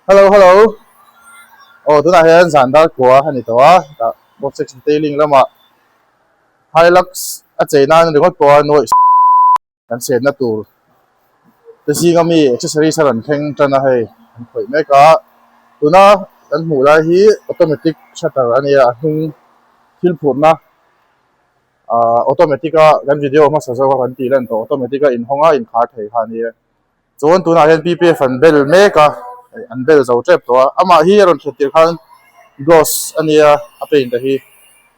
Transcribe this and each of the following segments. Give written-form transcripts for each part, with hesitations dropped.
Hello hello aw tunah hian zan dar kua a ni tawh a tah box section tailing lamah Hilux a chei nan ringawt pawh a nuaih kan senna tur te zinga mi accessories a rawn thleng tan a hei an khawih mek a tuna kan hmuh lai hi automatic shutter a nia a hnung thil phurhna ah automatic a kan video hmasa zawk a kan tih lan tawh automatic a inhawng a inkhar thei kha a nia. Chuan tunah hian PPF an bel mek a, an bel zo tep tawh a, amah hi a rawn thlen tir khan gloss a nia a paint a hi,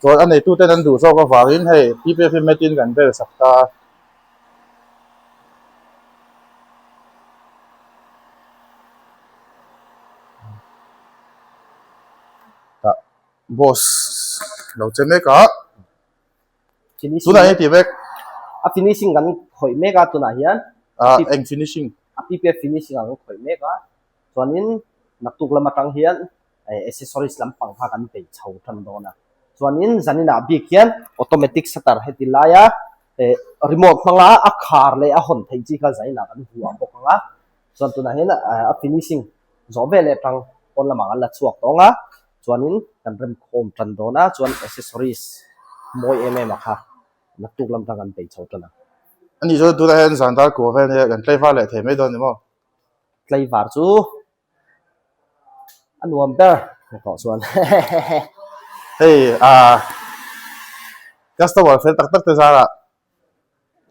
chuan a neitu ten an duh zawk avangin hei PPF hi met in kan bel sak ta a. Tah boss lo che mek a. Tunah hian ti mek. A finishing kan khawih mek a tunah hian. Ah eng finishing? A PPF finishing ang khawih mek a. Chuanin naktuk lam atang hian accessories lampang kha kan bei chho tan dawn a. Chuanin zaninah bik hian automatic shutter heti laia remote hmanga a khar leh a hawn theih chi kha zaninah kan vuah bawk ang a. Chuan tunah hian a finishing zawh vel leh atang pawn lamah kan la chhuak tawng a. Chuanin kan remkhawm tan dawn a, chuan accessories mawi em em a kha naktuk lam atang kan bei chho tan a. Ani chuan tunah hian zan dar kua vel nia kan tlaivar leh thei mai dawn ni maw? Tlaivar chu a nuam ber tawh chuan hehehe. Hei ah customer fel tak tak te zarah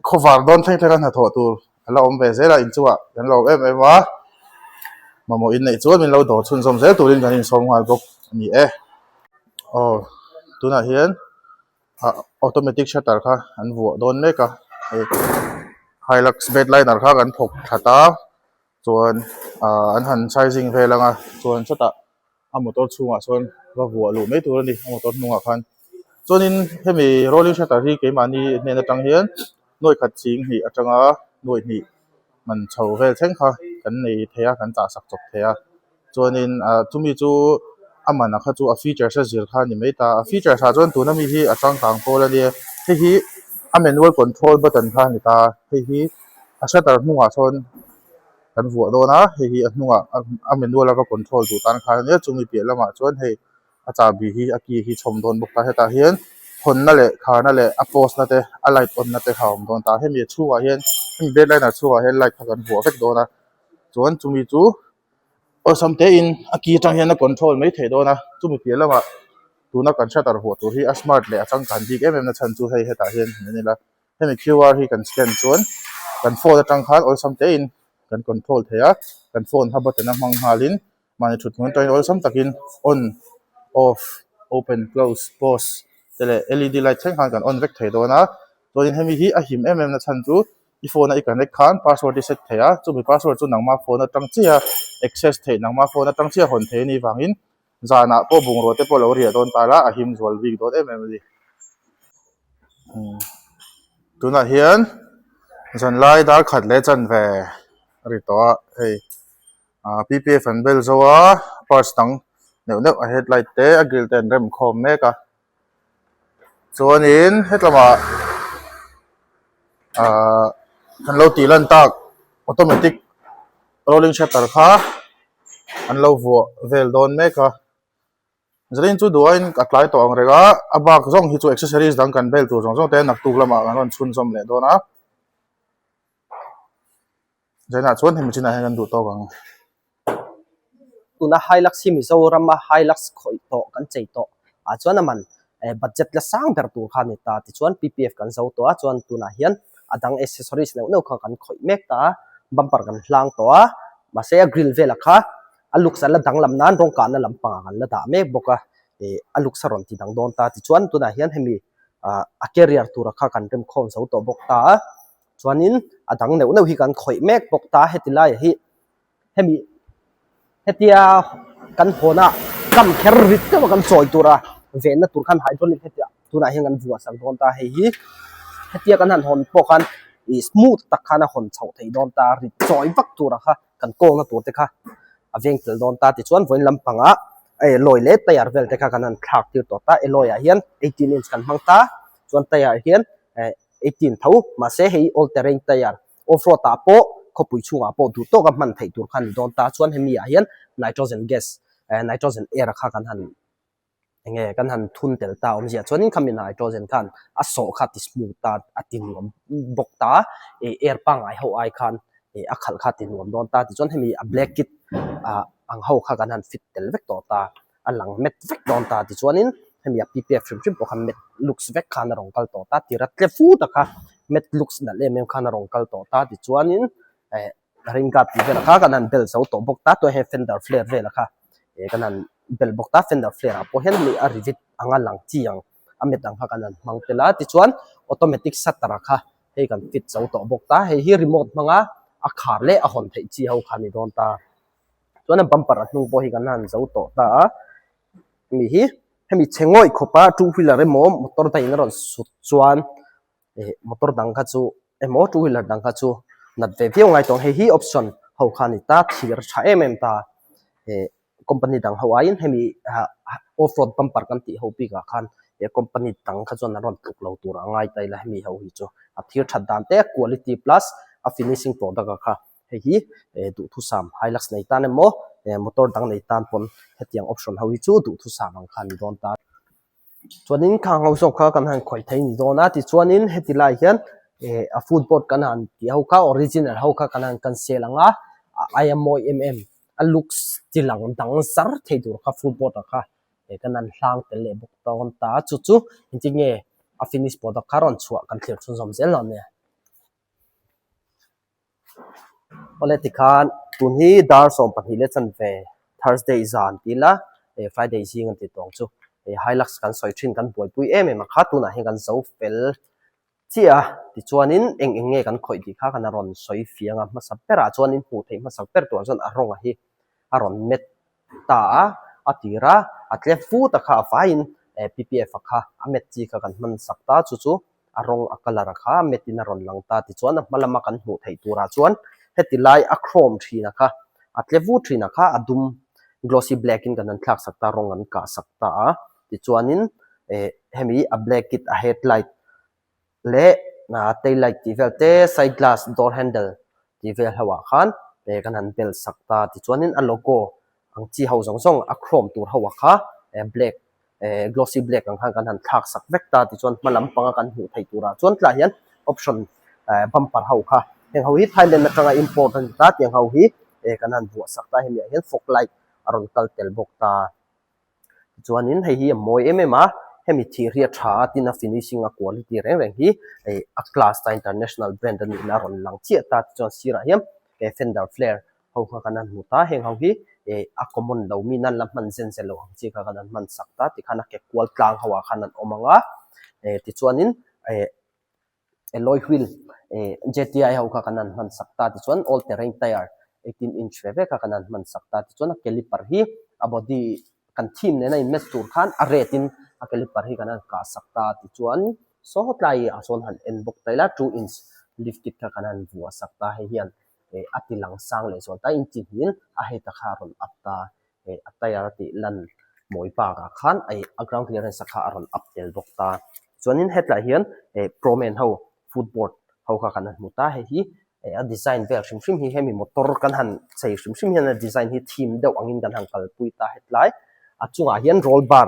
Khawvar dawn thleng thleng a hnathawh tur a la awm ve zel a inchungah kan lo awm em em a mamawh inneih chuan min lo dawr chhunzawm zel turin kan insawm nghal bawk a ni e. Aw tunah hian ah automatic shutter kha an vuah dawn mek a hei hilux bed liner kha kan thawk that a chuan ah an han sizing vel ang a chuan sawtah a motor chhungah sawn va vuah luh mai tur a ni a motor hnungah khan chuanin hemi rolling shutter hi keimahni hnen atang hian nuaih khat ching hnih atanga nuaih hnih man chho vel thleng kha kan nei thei a kan chah sak chawp thei a chuanin ah chumi chu a man ah kha chu a features a zir kha a ni mai ta a features ah chuan tuna mi hi a changkang pawl a nia hei hi a manual control button kha a ni ta hei hi a shutter hnungah sawn. kan vuah dawn a hei hi a hnungah a manual a va control duh tan khan ania chumi piah lamah chuan hei a chahbi hi a key hi chhawm dawn bawk ta hetah hian hawnna leh kharna leh a post na te a light on na te kha a awm dawn ta hemi a chhungah hian hemi bed liner chhungah hian light kha kan vuah vek dawn a chuan chumi chu awlsam te in a key atang hian a control mai theih dawn a chumi piah lamah tuna kan shutter vuah tur hi a smart leh a changkan bik em em na chhan chu hei hetah hian en ila. Hemi QR hi kan scan chuan kan phone atang khan awlsam te in kan control thei a, kan phone kha button a hmang nghalin mahni thut hmun atangin awlsam takin on, off, open, close, pause te leh led light thleng khan kan on vek thei dawn a. Chuanin hemi hi a him em em na chhan chu i phone a i connect khan password i set thei a, chumi password chu nangma phone atang chiah a access theih nangma phone atang chiah a hawn thei a nih vangin Zanah pawh bungrua te pawh lo riah dawn ta la, a him zual bik dawn em em a ni. Tunah hian zanlai dar khat leh chanve a ri tawh a, hei ah PPF an bel zo a, parts dang neuh neuh a headlight te a grill te an rem khawm mek a. Chuanin hetlamah ah kan lo tih lan tak automatic rolling shutter kha an lo vuah vel dawn mek a zalin chu duh aiin a tlai tawh ang reng a a bak zawng hi chu accessories dang kan bel tur zawng zawng te naktuk lamah kan rawn chhunzawm leh dawn a. Zainah chuan hemi chinah hian kan duh tawk ang. Tuna Hilux hi Mizorama Hilux khawih tawh kan chei tawh ah chuan a man budget la sang ber tur kha a ni ta tichuan PPF kan zo tawh a chuan tunah hian a dang accessories neuh neuh kha kan khawih mek ta a bumper kan hlang tawh a mahse a grill velah kha a looks a la danglam nan rawng kahna lampangah kan la dah mek bawk a ih a looks a rawn ti dang dawn ta tichuan tunah hian hemi ah a carrier tura kha kan remkhawm zo tawh bawk ta a. Chuanin a dang neuh neuh hi kan khawih mek bawk ta heti laiah hi hemi hetia kan hawna kam kher rit deuh a kan chawi tura venna tur khan hydraulic hetia tunah hian kan vuah sak dawn ta hei hi hetia kan han hawn pawh khan ih smooth tak khan a hawn chhoh theih dawn ta rit chawi vak tura kha kan kawlna tur te kha a veng tel dawn ta tichuan vawiin lampangah alloy leh tyre vel te kha kan han thlak tir tawh ta alloy ah hian 18 inch kan hmang ta chuan tyre hian 18 tho mahse hei all terrain tyre off road ah pawh khawpui chhungah pawh duh tawka hman theih tur kha a ni dawn ta. Chuan hemi ah hian nitrogen gas nitrogen air kha kan han eng nge kan han thun tel ta awmzia chuanin khami nitrogen khan a sawh kha ti smooth ta a ti nuam bawk ta ih air pangngai ho ai khan ih a khalh kha ti nuam dawn ta tichuan hemi a black kit ah ang ho kha kan han fit tel vek tawh ta a lang met vek dawn ta tichuanin hemi a ppf hrim hrim pawh kha met looks vek khan a rawn kal tawh ta tira tle fu tak kha met looks nalh em em khan a rawn kal tawh ta tichuanin eh. Ring guard tih velah kha kan han bel zo tawh bawk ta tunah hian fender flare velah kha eh kan han bel bawk ta fender flare ah pawh hian hemi a rivet anga lang chi ang a met ang kha kan han hmang tel a tichuan automatic shutter ah kha hei kan fit zo tawh bawk ta hei hi remote hmanga a khar leh a hawn theih chi ho kha a ni dawn ta chuan a bumper a hnung pawh hi kan han zo tawh ta a hemi hi hemi chhe ngawih khawpa two wheeler emaw motor dangin a rawn sut chuan. eh motor dang kha chu emaw two wheeler dang kha chu nat ve viau ngai tawh ang hei hi option ho kha a ni ta thir tha em em ta eh company dang ho aiin hemi ah off road bumper kan tih ho bikah khan he company dang kha chuan an rawn tluk lo tur a ngai ta ila hemi ho hi chu a thir that dan te quality plus a finishing product a kha hei hi eh duhthusam hilux nei tan emaw eh motor dang nei tan pawn hetiang option ho hi chu duhthusam ang kha a ni dawn ta. Chuanin khang ho zawk kha kan han khawih thei ni dawn a tichuanin heti lai hian eh a footboard kan han tih ho kha original ho kha kan han cancel ang a a aia mawi em em a looks chi lang dang zar thei tur kha footboard ah kha eh kan han hlang tel leh bawk dawn ta a chu chu engtin nge a finish product kha rawn chhuah kan thlir chhunzawm zel lo nia. Awle tikhan tun hi dar 12 leh chanve Thursday zan ti ila eh Friday zing an ti tawng chu eh Hilux kan sawi thin kan buaipui em em a kha tunah hian kan zo fel chiah a tichuanin eng eng nge kan khawih tih kha kan rawn sawi fiang a hmasa berah chuanin hmuh theih hmasa ber turah chuan a rawng a hi a rawn met ta a, a tir a, a tle fut a kha a vaiin eh ppf a kha a met chi kha kan hman sak ta chu chu a rawng a colour a kha a met in a rawn lang ta tichuan a hma lama kan hmuh theih turah chuan heti lai a chrome thin a kha a tle vut thin a kha a dum glossy black in kan han thlak sak ta rawng an kah sak ta a tichuanin eh hemi a black kit a headlight leh tail light tih vel te side glass door handle tih vel ho ah khan eh kan han bel sak ta tichuanin a logo ang chi ho zawng zawng a chrome tur ho ah kha eh black eh glossy black ang khan kan han thlak sak vek ta tichuan hma lampanga kan hmuh theih turah chuan tlaiah hian option eh bumper ho kha heng ho hi Thailand atanga import a ni ta tiang ho hi eh kan han vuah sak ta hemi ah hian fog light a rawn kal tel bawk ta. Chuanin hei hi a mawi em em a, hemi thir hi a tha a tin a finishing a quality reng reng hi ih a class ta international brand a nihna a rawn lang chiah ta tichuan sirah hian he fender flare ho kha kan han hmu ta heng ho hi ih a common lo mi nan la hman zen zen loh ang chi kha kan han hman sak ta tikhan a ke kual tlang ho ah khan an awm ang a eh tichuanin eh. Alloy wheel eh J_T_I ho kha kan han hman sak ta tichuan all terrain tyre 18 inch ve ve kha kan han hman sak ta tichuan a caliper hi a body kan theme nena in match tur khan a red in a caliper hi kan han kah sak ta tichuan saw tlai ah sawn han en bawk ta ila 2 inch lift kit kha kan han vuah sak ta hei hian eh a ti lang sang leh zual ta inchi hnihin a heta kha a rawn up ta eh a tyre a tih lan mawi bakah khan eh a ground clearance a kha a rawn up tel bawk ta chuanin hetlaiah hian eh promen ho footboard ho kha kan han hmu ta hei hi eh a design vel hrim hrim hi hemi motor kan han chei hrim hrim hian a design hi theme deuh angin kan han kalpui ta hetlai a chungah hian roll bar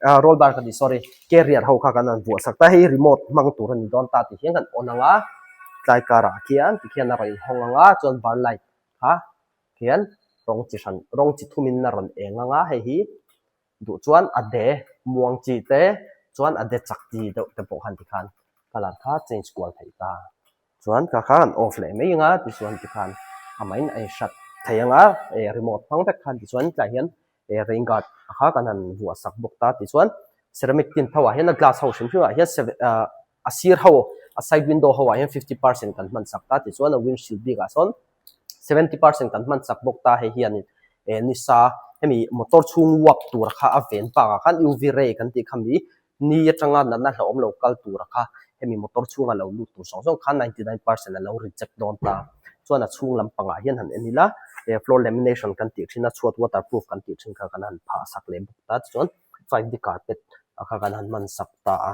ah roll bar ka ti sorry carrier ho kha kan han vuah sak ta hei remote hmang tur a ni dawn ta tih hian kan on ang a tlai karah khian tikhian a rawn inhawng ang a chuan bar light kha hian rawng chi hran rawng chi thumin a rawn eng ang a hei hi duh chuan a de muang chi te chuan a de chak chi deuh te pawh khan tikhan colour kha change kual theih ta chuan ka kha an off leh mai ang a tichuan tikhan amahin a inhrat thei ang a eh remote hmang vek khan tichuan tlaiah hian eh rain guard a kha kan han vuah sak bawk ta tichuan ceramic tin tho ah hian a glass ho hrim hrim ah hian ah a sir ho a side window ho ah hian 50% kan hman sak ta tichuan a windshield bik ah sawn 70% kan hman sak bawk ta hei hianin eh nisa hemi motor chhung uap tur kha a ven bakah khan UV ray kan tih kha mi ni atanga natna hlauhawm lo kal tur kha hemi motor chhunga lo lut tur zawng zawng khan 99% a lo reject dawn ta. Chuan a chhung lampangah hian han en ila eh floor lamination kan tih thin a chhuat waterproof kan tih thin kha kan han phah sak leh bawk ta tichuan 5D carpet a kha kan han hman sak ta a.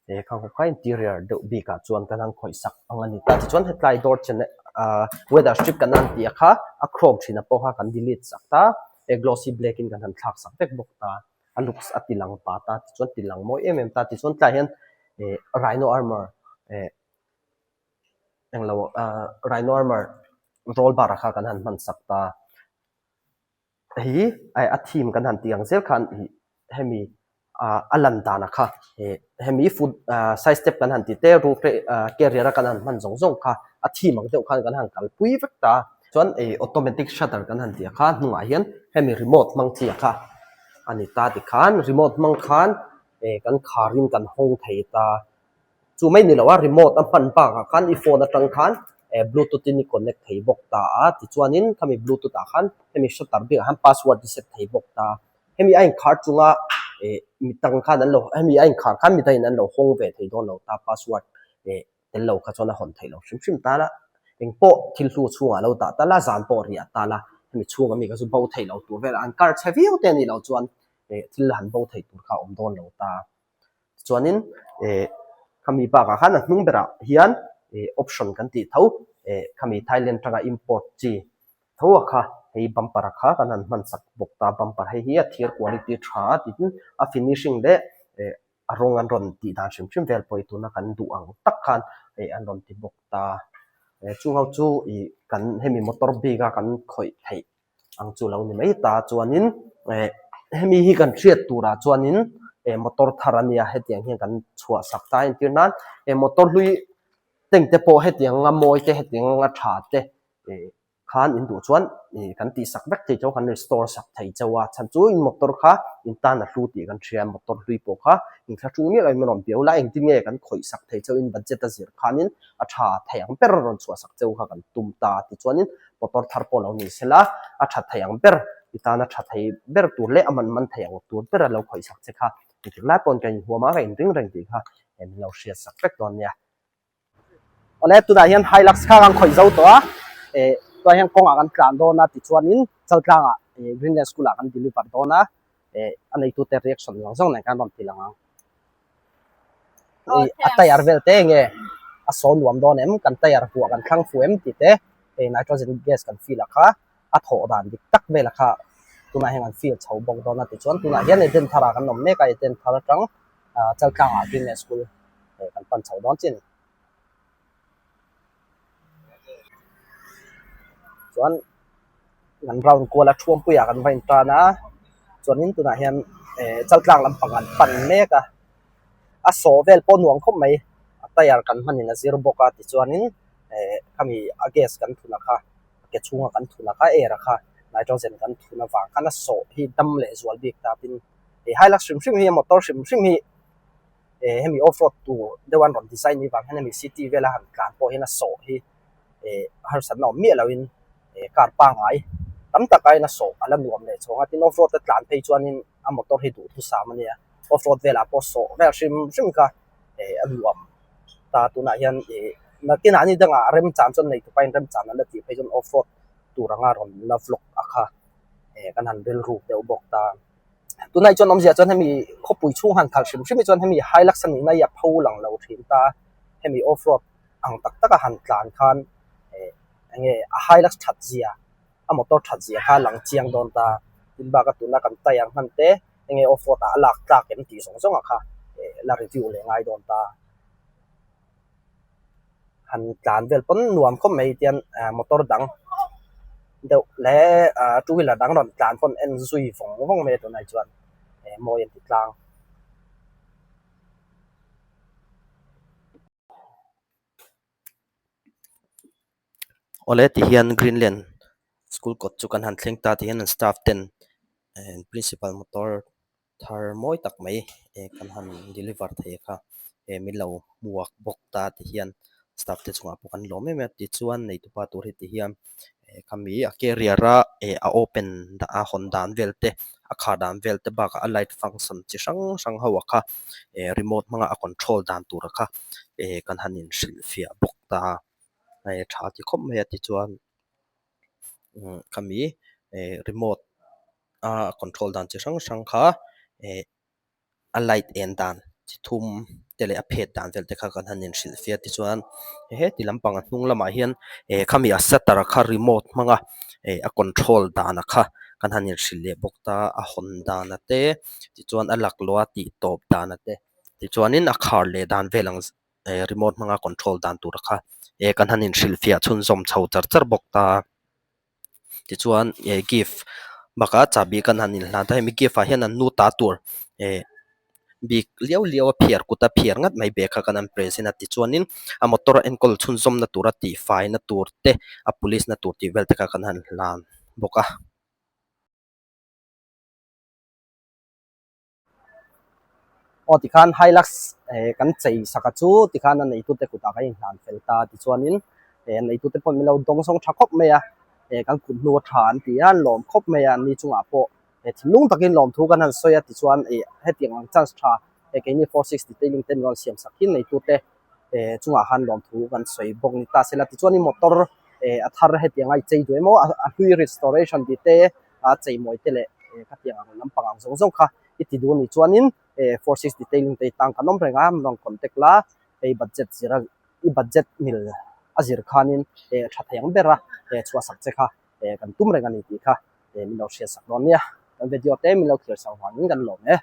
Eh khang ho kha interior deuh bikah chuan kan han khawih sak ang a ni ta. Tichuan hetlai door channel ah weather strip kan han tih a kha a chrome thin a pawh kha kan delete sak ta. Eh glossy black in kan han thlak sak vek bawk ta. A looks a ti lang pa ta. Tichuan ti lang mawi em em ta. Tichuan tlaiah hian eh rhino armour eh englo ah rhino armour roll bar a kha kan han hman sak ta. Hei hi a theme kan han tih ang zel khan ih hemi ah a lan dan a kha ih hemi foot ah side step kan han tih te roof ah carrier a kan han hman zawng zawng kha a theme ang deuh khan kan han kalpui vek ta a chuan ih automatic shutter kan han tih a kha hnungah hian hemi remote hmang chi a kha a ni ta tikhan remote hmang khan ih kan khar in kan hawng thei ta. Chu mai ni lo a, remote a hman bakah khan i phone atang khan eh bluetooth in i connect thei bawk ta a, tichuanin khami bluetooth ah khan hemi shutter bikah khan password i set thei bawk ta. Hemi a inkhar chunga eh mitang khan an lo hemi a inkhar khan midangin an lo hawng ve thei dawn lo ta password eh tel lo kha chuan a hawn theih lo hrim hrim ta la. Engpawh thil hlu chhungah lo dah ta la, zan pawh riah ta la, hemi chhunga mi kha chu bo theih lo tur vel an kar chhe viau te a nih loh chuan eh thil han bo theih tur kha a awm dawn lo ta. Chuanin eh khami bakah khan a hnung berah hian eh option kan tih tho eh khami Thailand atanga import chi tho a kha hei bumper a kha kan han hman sak bawk ta bumper hei hi a thir quality tha a tiin a finishing leh eh a rawng an rawn tih dan hrim hrim vel pawh hi tuna kan duh ang tak khan eh an rawn ti bawk ta eh chung ho chu ih kan hemi motor bik a kan khawih theih ang chu lo ni mai ta chuanin eh hemi hi kan hriat turah chuanin eh motor thar a nia hetiang hian kan chhuah sak ta a entir nan eh motor hlui tank te pawh hetiang anga mawi te hetiang anga tha te eh khan in duh chuan ih kan tih sak vek thei chauh kan restore sak thei chauh a chhan chu in motor kha in tan a hlu tih kan hria motor hlui pawh kha inthlahrung miah loin min rawn biau la engtin nge kan khawih sak thei chauh in budget a zir khanin a tha thei ang ber a rawn chhuah sak chauh kha kan tum ta tichuanin motor thar pawh lo ni sela a tha thei ang ber i tana tha thei ber tur leh a man man thei ang tur ber a lo khawih sak che kha engtik lai pawhin ka inhuam a ka inring reng tih kha min lo hriat sak vek dawn nia. Awle tunah hian Hilux kha kan khawih zo tawh a eh tunah hian kawngah kan tlan dawn a tichuanin Chaltlangah eh Greenland School ah kan deliver dawn a eh a neitute reaction zawng zawng nen khan rawn ti lang ang. Hei a tyre vel te enge a saw nuam dawn em kan tyre huah kan thlang fu em tih te hei nitrogen gas kan fill a kha a thawh dan dik tak vel a kha tunah hian kan fill chho bawk dawn a tichuan tunah hian Eden thar ah kan awm mek a Eden thar atang ah Chaltlang ah Greenland school eh kan pan chho dawn chiah a ni. Chuan kan round kual a thuampuiah kan va intan a chuanin tunah hian eh chaltlang lampang an pan mek a a saw vel pawh nuam khawp mai a tyre kan hmanin a zir bawk a tichuanin eh khami a gas kan thun a kha a ke chhunga kan thun a kha air a kha nitrogen kan thun avang khan a sawh hi dam leh zual bik ta tin eh hilux hrim hrim hi motor hrim hrim hi. eh hemi off road tur deuh an rawn design ni vang hian hemi city vela han tlan pawh hian a sawh hi eh harsatna awm miah loin eh car pangngai tam tak aiin a sawh a la nuam leh chhawng a tin off road a tlan phei chuanin a motor hi duhthusam a nia off road velah pawh sawh vel hrim hrim kha eh a nuam ta tunah hian eh nakinah ni dangah remchan chuan nei tupain remchan an la tih phei chuan off road tur anga rawn la vlog a kha eh kan han rilruk deuh bawk ta. Tunah hi chuan awmzia chuan hemi khawpui chhung han khalh hrim hrim hi chuan hemi Hilux a nihna hi a pho lang lo thin ta a, hemi off road ang tak taka han tlan khan eh enge a Hilux that zia a motor that zia kha a lang chiang dawn ta tin bak a tuna kan tyre hman te enge off road ah a lak tlak em tih zawng zawng ah kha eh la review leh ngai dawn ta. Han tlan vel pawn nuam khawp mai tian ah motor dang deuh leh ah two wheeler dang rawn tlan pawn en zui vawng vawng mai a tunah chuan eh mawi an ti tlang. Awle ti hian Greenland school kawt chu kan han thleng ta ti hian an staff ten eh principal motor thar mawi tak mai eh kan han deliver thei kha eh min lo hmuak bawk ta ti hian staff te chungah pawh kan lawm em em a tichuan neitupa tur hi ti hian eh khami a carrier a eh a open a hawn dan vel te a khar dan vel te bakah a light function chi hrang hrang ho a kha eh remote hmanga a control dan tur a kha eh kan han inhrilhfiah bawk ta a eh tha ti khawp mai a tichuan umm khami eh remote a control dan chi hrang hrang kha eh a light en dan chi thum. te leh a phet dan vel te kha kan han inhrilh fiah tichuan heti lampang a hnung lamah hian eh khami a shutter kha remote hmanga eh a control dana kha kan han inhrilh leh bawk ta a hawn dana te tichuan a laklawh a tih tawp dana te tichuanin a khar leh dan vel ang eh remote hmanga control dan tura kha eh kan han inhrilh fiah chhunzawm chho char char bawk ta. Tichuan eh gift bakah chahbi kan han inhlan ta hemi gift ah hian an nu ta tur eh bik liau liau a phiar kut a phiar ngat mai bag kha kan han present a tichuanin a motor a enkawl chhunzawmna tura tihfaina tur te a police na tur tih vel te kha kan han hlan bawk a. Aw tikhan Hilux eh kan chei sak a chu tikhan a neitute kutah kan inhlan fel ta tichuanin eh a neitute pawh min lo dawng zawng tha khawp mai a eh kan kut hnu a tha an ti a an lawm khawp mai a anni chungah pawh eh thinlung takin lawmthu kan han sawi a tichuan eh hetiang ang chance tha eh keini 460 tailing te min rawn siam sak hi neitute eh chungah khan lawmthu kan sawi bawk ni ta sela tichuanin motor eh a thar hetiang a i chei duh emaw a hlui restoration tih te a cheimawi te leh eh khatiang ang lampang ang zawng zawng kha i ti duh a nih chuanin eh 460 detailing te i tang kan awm reng a rawn contact la hei budget zir a i budget mil a zir khanin eh tha thei ang ber a eh chhuah sak che kha eh kan tum reng a ni tih kha eh min lo hriat sak dawn nia kan video te min lo thlir sak vangin kan lawm e.